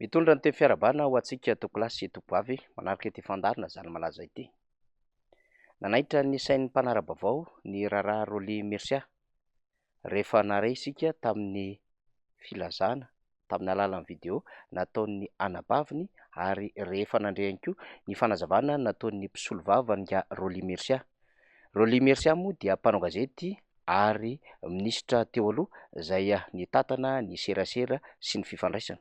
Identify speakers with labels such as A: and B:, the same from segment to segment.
A: Mitondra ny teny fiarahabana ho antsika tompokolahy sy tompovavy manaraka ity fandaharana Zany Malaza ity. Nanaitra ny sain'ny mpanara-baovao ny raharaha Rolly Mercia rehefa nahare isika tamin'ny filazana tamin'ny alalan'ny video nataon'ny anabaviny ary rehefa nandre ihany koa ny fanazavana nataon'ny mpisolovava an'ingahy Rolly Mercia. Rolly Mercia moa dia mpanao gazety ary minisitra teo aloha izay nitantana ny serasera sy ny fifandraisana.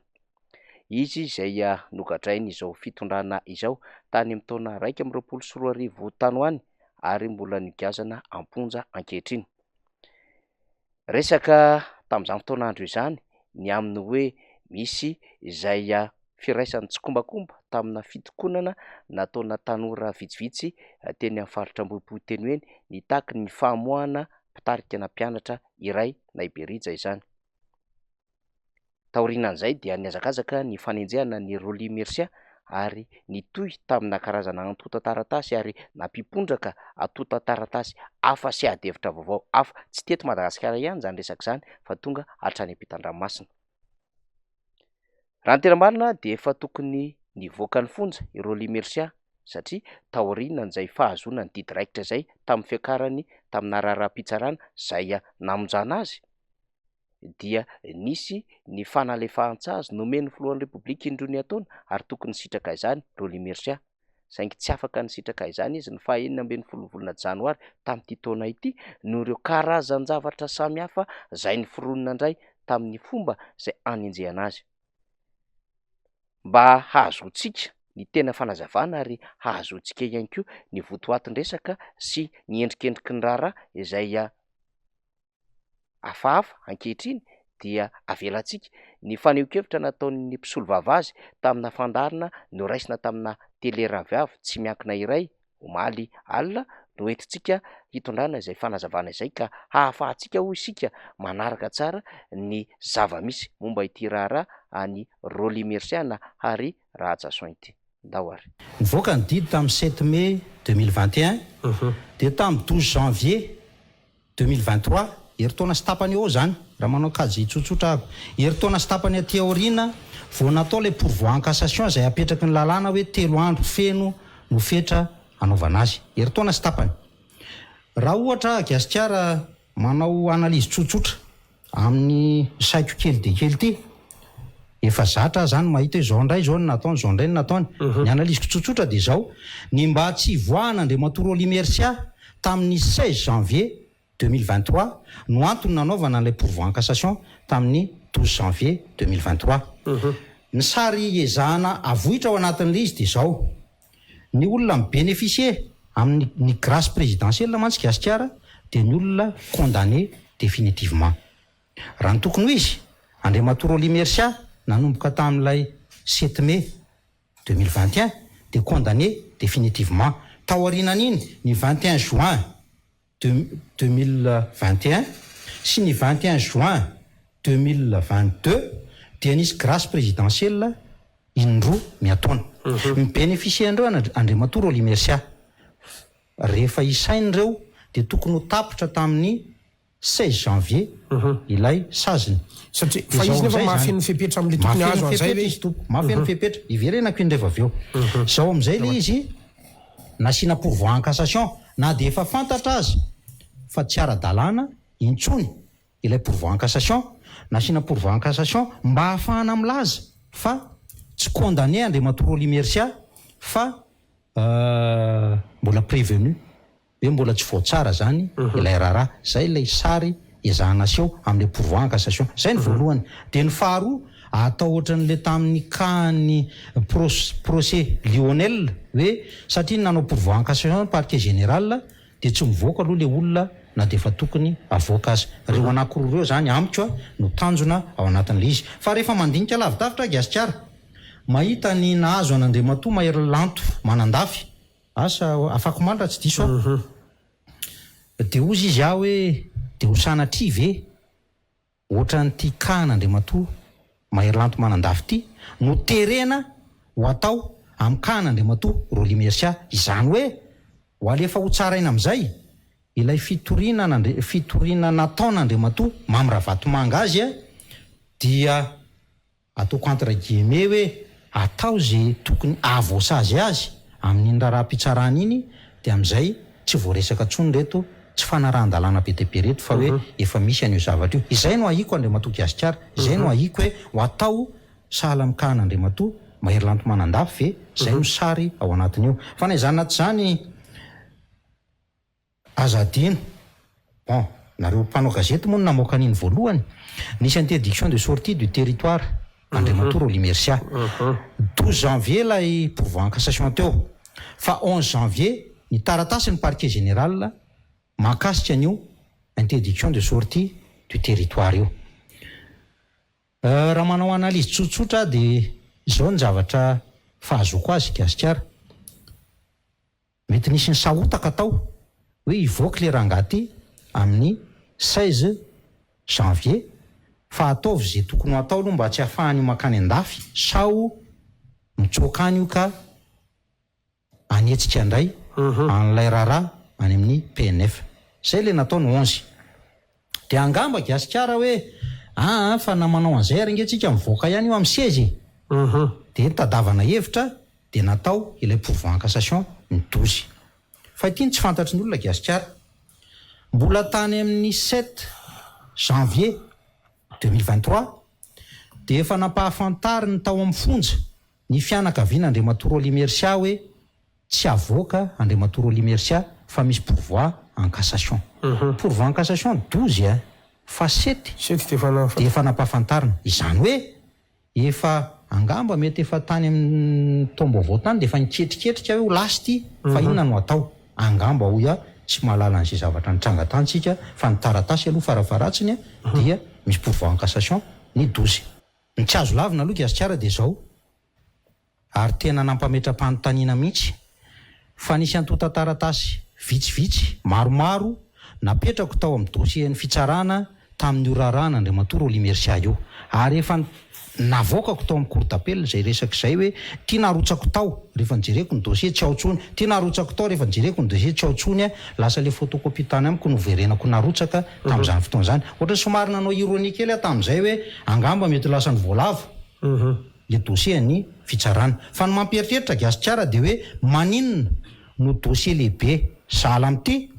A: Izy izay nogadrain'izao fitondrana izao tany amin'ny taona 2021 tany ho any ary mbola nogiazana am-ponja ankehitriny. Resaka tamin'izany fotoana andro izany ny amin'ny hoe misy izay firaisan'ny tsikombakomba tamina fitokonana nataona tanora vitsivitsy teny amin'ny faritra Ambohipo teny ho eny nitaky ny famoahana mpitarika na mpianatra iray na i Berija izany. Taorianan'izay dia nihazakazaka ny fanenjehana an'i Rolly Mercia ary nitohy tamina karazana antontan-taratasy ary nampipondraka antontan-taratasy hafa sy adihevitra vaovao hafa. Tsy teto Madagasikara ihany izany resaka izany fa tonga hatrany ampitan-dranomasina. Raha ny tena marina dia efa tokony nivoaka ny fonja i Rolly Mercia satria taorianan'izay fahazoana ny didy raikitra izay tamin'ny fiakarany tamina raharaham-pitsarana izay namonjana azy dia nisy ny fanalefahan-tsazy nomen'ny filohan'ny Repoblika indroa niantaona ary tokony nisitraka izany Rolly Mercia. Saingy tsy afaka nisitraka izany izy ny faha 16 volana janoary tamin'ity taona ity noho ireo karazan-javatra samihafa izay noforonina indray tamin'ny fomba izay hanenjehana azy. Mba hahazoantsika ny tena fanazavana ary hahazoantsika ihany koa ny votoatin-dresaka sy ny endrikendriky ny raharaha izay hafahafa ankehitriny dia avelantsika ny fanehoan-kevitra nataon'ny mpisolovava azy tamina fandaharana noraisina tamina tele raviavy tsy miankina iray omaly alina no entintsika hitondrana izay fanazavana izay ka hahafahantsika hoy isika manaraka tsara ny zava-misy momba ity raharaha an'i Rolly Mercia na Harry Rahajason ity. Ndao ary.
B: Nivoaka ny didy tamin'ny sept mai 2021, dia tamin'ny 12 janvier 2023, herintaona sy tapany eo eo izany, raha manao kajy tsotsotra aho. Herintaona sy tapany aty aoriana vao natao ilay pourvoi en cassation izay apetraky ny lalàna hoe telo andro feno no fetra anaovana azy. Herintaona sy tapany. Raha ohatra Gasikara manao analyse tsotsotra amin'ny saiko kely dia kely ity, efa zatra aho izany mahita hoe izao indray izao no nataony, izao indray no nataony. Ny analyse-ko tsotsotra dia izao, ny mba tsy hivoahana Andriamatoa Rolly Mercia tamin'ny 16 janvier 2023 no antony nanaovana an'ilay pourvoi en cassation tamin'ny 12 janvier 2023. Ny sary ezahana avoitra ao anatin'ilay izy dia izao, ny olona mi-beneficier amin'ny ny grace présidentielle mantsy Gasikara dia ny olona condamné définitivement. Raha ny tokony ho izy, Andriamatoa Rolly Mercia nanomboka tamin'ilay sept mai 2021 dia condamné définitivement. Taorianan'iny, ny 21 juin 2021 sy ny 21 juin 2022 dia nisy grace présidentielle indroa miataona. Mi-beneficier an'ireo Andriamatoa Rolly Mercia. Rehefa isaina ireo dia tokony ho tapitra tamin'ny 16 janvier ilay saziny.
C: Satria, fa izy nefa mahafeno ny fepetra amin'ilay tokony hahazo an'izay ve?
B: Izy tompoko, mahafeno ny fepetra. Hiverenako iny rehefa avy eo. Izao amin'izay ilay izy, nasiana pourvoi en cassation, na dia efa fantatra aza fa tsy ara-dalàna intsony ilay pourvoi en cassation, nasiana pourvoi en cassation mba hahafahana milaza fa tsy condamné Andriamatoa Rolly Mercia fa mbola prévenu. Hoe mbola tsy voatsara zany ilay raharaha. Zay ilay sary ezahana aseho amin'ilay pourvoi en cassation. Zay ny voalohany. Dia ny faharoa, atao ohatran'ilay tamin'ny cas-n'ny procès Lionel hoe satria nanao pourvoi en cassation ny parquet général dia tsy mivoaka aloha ilay olona na dia efa tokony havoaka aza. Ireo anankiroa ireo zany amiko no tanjona ao anatin'ilay izy. Fa rehefa mandinika lavidavitra aho Gasikara, mahita ny nahazo an'Andriamatoa Mahery Lanto Manandafy, Asa afakomaly raha tsy diso aho. Dia hozy izy aho hoe dia ho sanatria ve ohatran'ity cas an'Andriamatoa Maherilanto Manandafy ity no terena ho atao amin'ny cas an'Andriamatoa Rolly Mercia. Izany hoe ho alefa ho tsaraina amin'izay ilay fitoriana an'Andri- fitoriana nataon'Andriamatoa Mamy Ravatomanga azy dia. Ataoko entre guillemets hoe atao ze tokony hahavoasazy azy amin'iny raharaham-pitsarana iny dia amin'izay tsy voaresaka intsony ireto tsy fanarahan-dalàna be dia be ireto fa hoe efa misy an'io zavatra io. Izay no ahiako Andriamatoa Gasikara, izay no ahiako hoe ho atao sahala amin'ny cas an'Andriamatoa Mahery Lanto Manandafy ve? Izay no sary ao anatin'io. Fa na izany na tsy izany, Aza adino, bon, nareo mpanao gazety moa no namoaka an'iny voalohany, nisy interdiction de sortie du territoire Andriamatoa Rolly Mercia. 12 janvier ilay pourvoi en cassation teo, fa 11 janvier ny taratasy ny parquet général mahakasika an'io interdiction de sortie du territoire io. Raha manao analyse tsotsotra aho dia izao ny zavatra fahazoako azy Gasikara. Mety nisy nisahotaka tao hoe hivoaka le rangahy ty amin'ny 16 janvier fa ataovy ze tokony ho atao aloha mba tsy hahafahany makany andafy sao mitsoaka any io ka hanetsika indray an'ilay raharaha any amin'ny PNF. Zay le natao ny 11. Dia angamba Gasikara hoe aa fa na manao an'izay ary ange tsika mivoaka ihany io amin'ny 16 e! Dia nitadavana hevitra dia natao ilay pourvoi en cassation ny 12. Fa ity no tsy fantatry ny olona Gasikara. Mbola tany amin'ny 7 janvier 2023 dia efa nampahafantariny tao amin'ny fonja ny fianakavian'Andriamatoa Rolly Mercia hoe tsy avoaka Andriamatoa Rolly Mercia fa misy pourvoi en cassation. Pourvoi en cassation 12 a! Fa sept dia efa nampahafantarina. Izany hoe efa angamba mety efa tany amin'ny taom-baovao tany dia efa niketriketrika hoe ho lasa ity fa inona no atao. Angamba hoy aho tsy mahalala an'izay zavatra nitranga tany tsika fa ny taratasy aloha farafaharatsiny dia misy pourvoi en cassation ny 12. Ny tsy azo lavina aloha Gasikara dia izao, ary tena nampametra-panontaniana mihitsy fa nisy antontan-taratasy vitsivitsy maromaro napetrako tao amin'ny dossier-n'ny fitsarana tamin'io raharahan'Andriamatoa Rolly Mercia io ary efa navoakako tao amin'ny cour d'appel izay resaka izay hoe ity narotsako tao rehefa nojereko ny dossier tsy ao intsony, ity narotsako tao rehefa nojereko ny dossier tsy ao intsony, lasa ilay photocopie tany amiko noverenako narotsaka tamin'izany fotoana izany. Ohatran'ny somary nanao ironie kely aho tamin'izay hoe angamba mety ho lasan'ny voalavo. Le dossier an'ny fitsarana. Fa ny mampieritreritra Gasikara dia hoe maninona no dossier lehibe sahala amin'ity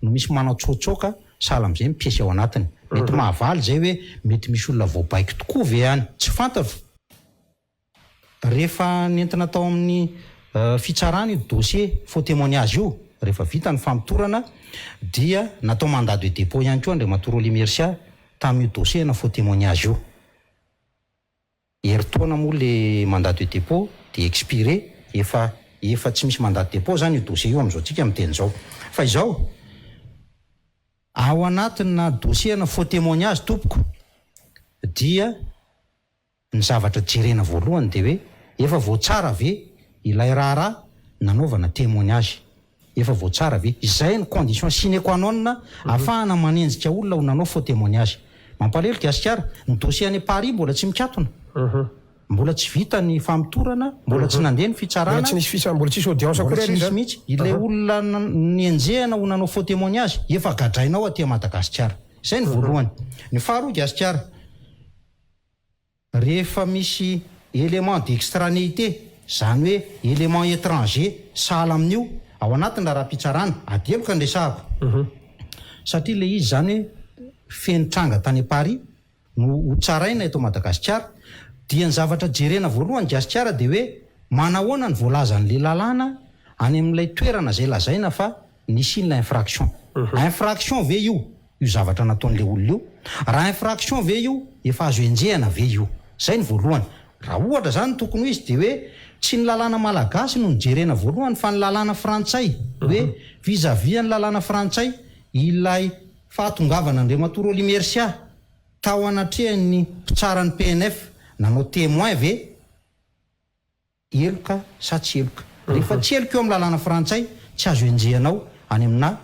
B: no misy manao tsotsoka sahala amin'izay ny piesy ao anatiny. Mety mahavaly izay hoe mety misy olona voabaiko tokoa ve any? Tsy fantatro. Rehefa nentina tao amin'ny fitsarana io dossier faux témoignage io, rehefa vita ny famotorana dia natao mandat de dépôt ihany koa Andriamatoa Rolly Mercia tamin'io dossier-na faux témoignage io. Herintaona moa le mandat de dépôt dia expiré, efa efa tsy misy mandat de dépôt zany io dossier io amin'izao tsika miteny izao. Fa izao, ao anatina dossier ana faux témoignage tompoko dia ny zavatra jerena voalohany dia hoe efa voatsara ve ilay raharaha nanaovana témoignage. Efa voatsara ve? Izay no condition sine qua non ahafahana manenjika olona ho nanao faux témoignage. Mampalahelo Gasikara, ny dossier any Paris mbola tsy mikatona. Mbola tsy vita ny famotorana, mbola tsy nandeha ny fitsarana.
C: Mbola tsy nisy fitsarana, mbola tsisy audience
B: Mbola
C: akory
B: tsy
C: ary
B: nisy
C: izany.
B: mihitsy. Ilay olona nenjehina ho nanao faux témoignage, efa gadraina ao aty Madagasikara. Izay ny voalohany. Ny faharoa Gasikara. Rehefa misy élément d'extranéité, izany hoe élément étranger sahala amin'io ao anatin'ny raharaham-pitsarana, ady heloka no resahako, satria ilay izy izany hoe feno tranga tany Paris no ho tsaraina eto Madagasikara, dia ny zavatra jerena voalohany Gasikara dia hoe manahoana ny voalazan'ilay lalàna any amin'ilay toerana izay lazaina fa nisian'ilay infraction. Infraction ve io? io zavatra nataon'ilay olona io? Raha infraction ve io, efa azo enjehana ve io? Izay ny voalohany. Raha ohatra izany ny tokony ho izy dia hoe tsy ny lalàna malagasy no nojerena voalohany fa ny lalàna frantsay, hoe vis à vis an'ny lalàna frantsay ilay fahatongavan'Andriamatoa Rolly Mercia tao anatrehan'ny mpitsara ny PNF nanao témoin ve? Heloka sa tsy heloka? Rehefa tsy heloka io amin'ny lalàna frantsay, tsy azo enjehanao any aminà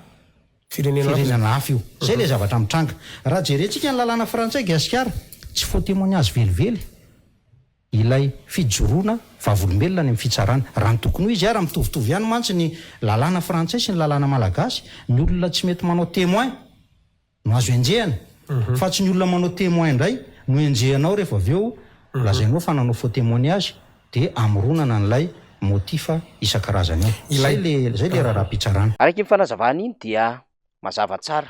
B: firenena hafa io. Izay ilay zavatra mitranga. Raha jerentsika ny lalàna frantsay, Gasikara, tsy faux témoignage velively ilay fijoroana vavolombelona any amin'ny fitsarana. Raha ny tokony ho izy ary, mitovitovy ihany mantsy ny lalàna frantsay sy ny lalàna malagasy, ny olona tsy mety manao témoin no azo enjehana, fa tsy ny olona manao témoin indray no enjehanao rehefa avy eo. Lazainao fa nanao faux témoignage dia amoronana an'ilay motif isan-karazany ao. Zay le zay le raharaham-pitsarana.
A: Araka iny fanazavana iny dia mazava tsara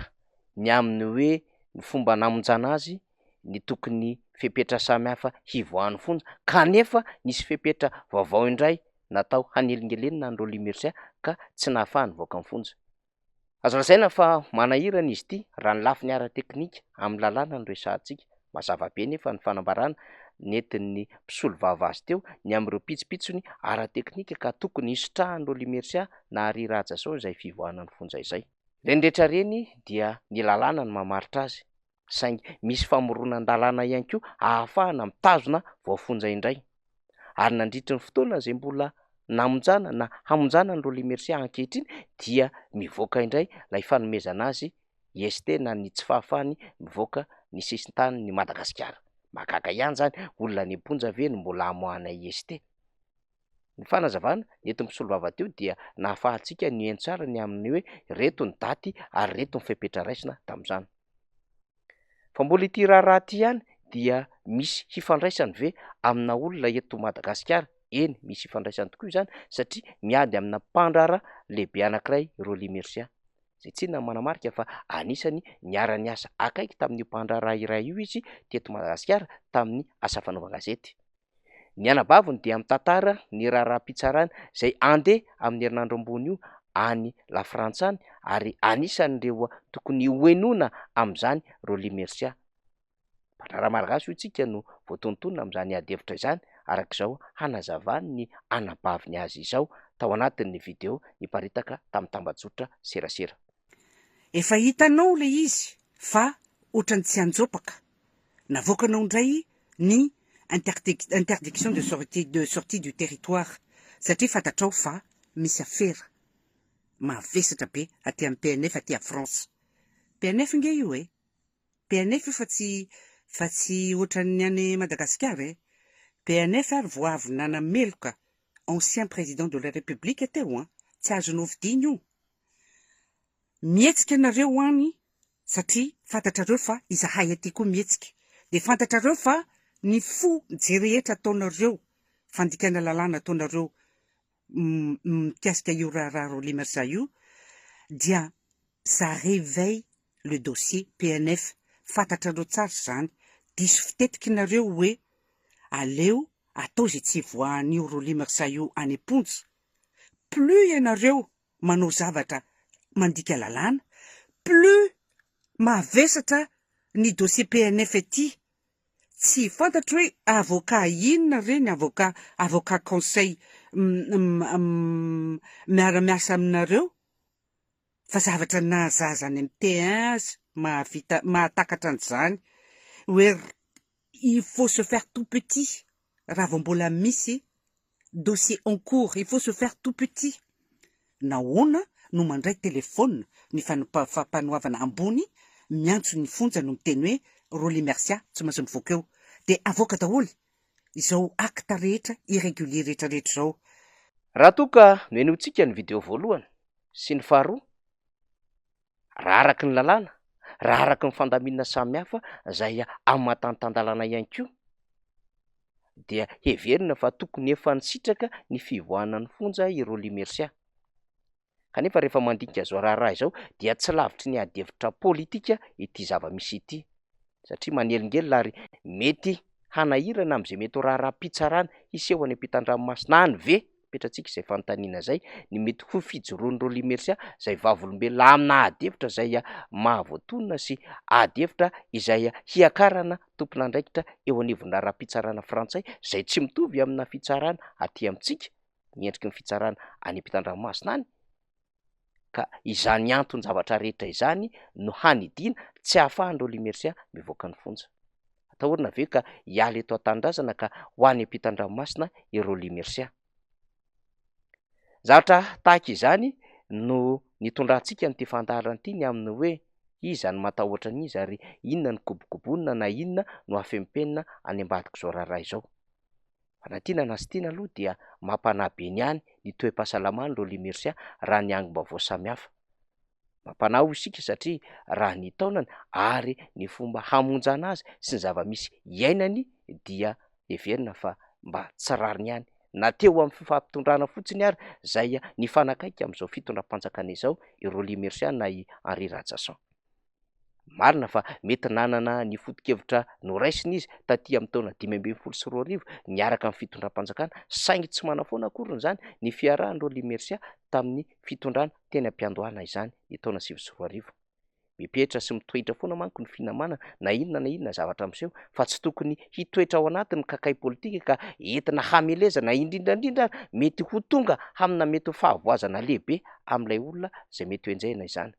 A: ny amin'ny hoe ny fomba namonjana azy, ny tokony fepetra samihafa hivoahan'ny fonja kanefa nisy fepetra vaovao indray natao hanelingelenina an'i Rolly Mercia ka tsy nahafahany nivoaka ny fonja. Azo lazaina fa manahirana izy ity raha ny lafiny ara-teknika amin'ny lalàna no resahantsika. Mazava be nefa ny fanambarana nentin'ny mpisolovava azy teo ny amin'ireo pitsopitsony ara-teknika ka tokony hisitrahan'i Rolly Mercia na Harry Rahajason izay fivoahana ny fonja izay. Ireny rehetra ireny dia ny lalàna no mamaritra azy. saingy misy famoronan-dalàna ihany koa ahafahana mitazona voafonja indray. Ary nandritry ny fotoana izay mbola namonjana na hamonjana an'i Rolly Mercia ankehitriny dia mivoaka indray ilay fanomezana azy IST na ny tsy fahafahany mivoaka ny sisin-tanin'i Madagasikara. Mahagaga ihany izany, olona any am-ponja ve no mbola hamoahana IST? Ny fanazavana nentin'ny mpisolovava teo dia nahafahantsika nihaino tsara ny amin'ny hoe ireto ny daty ary ireto ny fepetra raisina tamin'izany. Fa mbola ity raharaha ity ihany dia misy hifandraisany ve amina olona eto Madagasikara? Eny, misy hifandraisany tokoa izany satria miady amina mpandraharaha lehibe anankiray Rolly Mercia. Izay tsinona no manamarika fa anisany niara-niasa akaiky tamin'io mpandraharaha iray io izy teto Madagasikara tamin'ny asa fanaovan-gazety. Ny anabaviny dia mitantara ny raharaham-pitsarana izay handeha amin'ny herinandro ambony io any Lafrantsa any ary anisan'ireo tokony hohenoina amin'izany Rolly Mercia. Mpandraharaha malagasy hoy tsika no voatonontonona amin'izany ady hevitra izany araka izao hanazavany ny anabaviny azy izao tao anatin'ny video niparitaka tamin'ny tambajotra serasera.
D: Efa hitanao ilay izy fa ohatran'ny tsy anjopaka. Navoakanao indray ny interdiction de sortie de sortie du territoire satria fantatrao fa misy afera mavesatra be aty amin'ny PNF aty à France. PNF nge io e! PNF io fa tsy fa tsy ohatran'ny any Madagasikara e! PNF ary vao avy nanameloka ancien président de la république teo an! Tsy azonao vidiana io. Mihetsika nareo any satria fantatrareo fa izahay aty koa mihetsika dia fantatrareo fa ny fo je rehetra ataonareo fandikana lalàna ataonareo mikasika io raharaha Rolly Mercia io dia ça réveille le dossier PNF fantatrareo tsara izany diso fitetiky nareo hoe aleo atao izay tsy hivoahan'io Rolly Mercia io any am-ponja plus ianareo manao zavatra mandika lalàna, plus mavesatra ny dossier PNF aty, tsy fantatro hoe avocat inona re ny avocat avocat conseil miara miasa aminareo fa zavatra na zaza any amin'ny T1 aza mahavita mahatakatra an'izany hoe il faut se faire tout petit raha vao mbola misy dossier en cours, il faut se faire tout petit. Nahoana no mandray téléphone ny fampanoavana ambony miantso ny fonja no miteny hoe Rolly Mercia tsy maintsy mivoaka eo. Dia avoaka daholo izao acte rehetra irrégulier rehetra rehetra izao.
A: Raha toa ka nohenointsika ny video voalohany sy ny faharoa, raha araka ny lalàna, raha araka ny fandaminana samihafa izay aman-tantan-dalàna ihany koa, dia heverina fa tokony efa nisitraka ny fivoahana ny fonja i Rolly Mercia. Kanefa rehefa mandinika izao raharaha izao dia tsy lavitry ny adihevitra politika ity zava-misy ity, satria manelingelina ary mety hanahirana amin'izay mety ho raharaham-pitsarana hiseho any ampitan-dranomasina any ve? Apetratsika izay fanontaniana izay, ny mety ho fijoroan'i Rolly Mercia izay vavolombelona amina adihevitra izay mahavoatonona sy adihevitra izay hiakarana tompon'andraikitra eo anivon'ny raharaham-pitsarana frantsay izay tsy mitovy amina fitsarana aty amintsika, ny endriky ny fitsarana any ampitan-dranomasina any. Ka izany anton-javatra rehetra izany no hanidiana tsy ahafahan'i Rolly Mercia mivoaka ny fonja. Atahorana ve ka hiala eto an-tanindrazana ka ho any ampitan-dranomasina i Rolly Mercia? Zavatra tahaka izany no nitondrantsika an'ity fandaharana ity ny amin'ny hoe iza no matahotra an'iza ary inona no kobokobonina na inona no afempenina any ambadik'izao raharaha izao. Fa na tiana na tsy tiana aloha dia mampanahy be ny any ny toe-pahasalaman'i Rolly Mercia raha ny angom-baovao samihafa. Mampanahy hoy isika satria raha ny taonany ary ny fomba hamonjana azy sy ny zava-misy iainany dia Heverina fa mba tsy rariny ihany na teo amin'ny fifampitondrana fotsiny ary izay nifanakaiky amin'izao fitondram-panjakana izao i Rolly Mercia na i Henri Rajason. Marina fa mety nanana ny foto-kevitra noraisiny izy taty amin'ny taona 2015 niaraka amin'ny fitondram-panjakana, saingy tsy manafoana akoriny izany ny fiarahan'i Rolly Mercia tamin'ny fitondrana teny am-piandohana izany ny taona 2009. Mipetra sy mitoetra foana manko ny finamanana na inona na inona zavatra miseho fa tsy tokony hitoetra ao anatin'ny kakay politika ka entina hamelezana indrindra indrindra ary mety ho tonga hamina mety ho fahavoazana lehibe amin'ilay olona izay mety ho enjehina izany.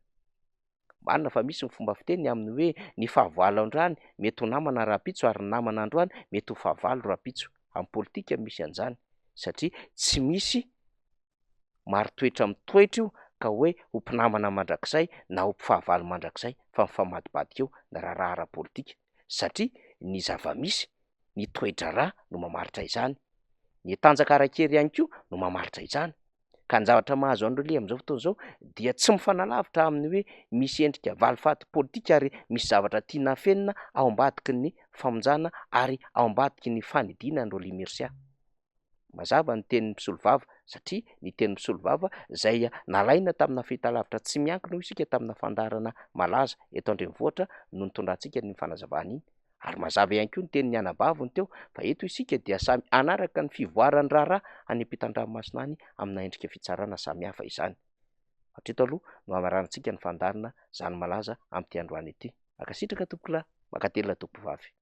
A: Marina fa misy ny fomba fiteny amin'ny hoe ny fahavalo androany mety ho namana rahampitso ary ny namana androany mety ho fahavalo rahampitso. Amin'ny politika misy an'izany satria tsy misy marin-toetra mitoetra io ka hoe ho mpinamana mandrakizay na ho mpifahavalo mandrakizay fa mifamadibadika eo ny raharaha ara-politika satria ny zava-misy, ny toe-draharaha no mamaritra izany. Ny tanjaka ara-kery ihany koa no mamaritra izany. Ka ny zavatra mahazo an'i Rolly amin'izao fotoana izao dia tsy mifanalavitra amin'ny hoe misy endrika valifaty politika ary misy zavatra tiana afenina ao ambadiky ny famonjana ary ao ambadiky ny fanidiana an'i Rolly Mercia. Mazava ny tenin'ny mpisolovava satria ny tenin'ny mpisolovava izay nalaina tamina fahitalavitra tsy miankina hoy isika tamina fandaharana malaza eto an-drenivohitra no nitondrantsika an'iny fanazavana iny. Ary mazava ihany koa ny tenin'ny anabaviny teo fa eto isika dia samy hanaraka ny fivoaran'ny raharaha any ampitan-dranomasina any amina endrika fitsarana samihafa izany. Hatreto aloha no hamaranantsika ny fandaharana Zany Malaza amin'ity androany ity. Mankasitraka tompokolahy, mankatelina tompovavy.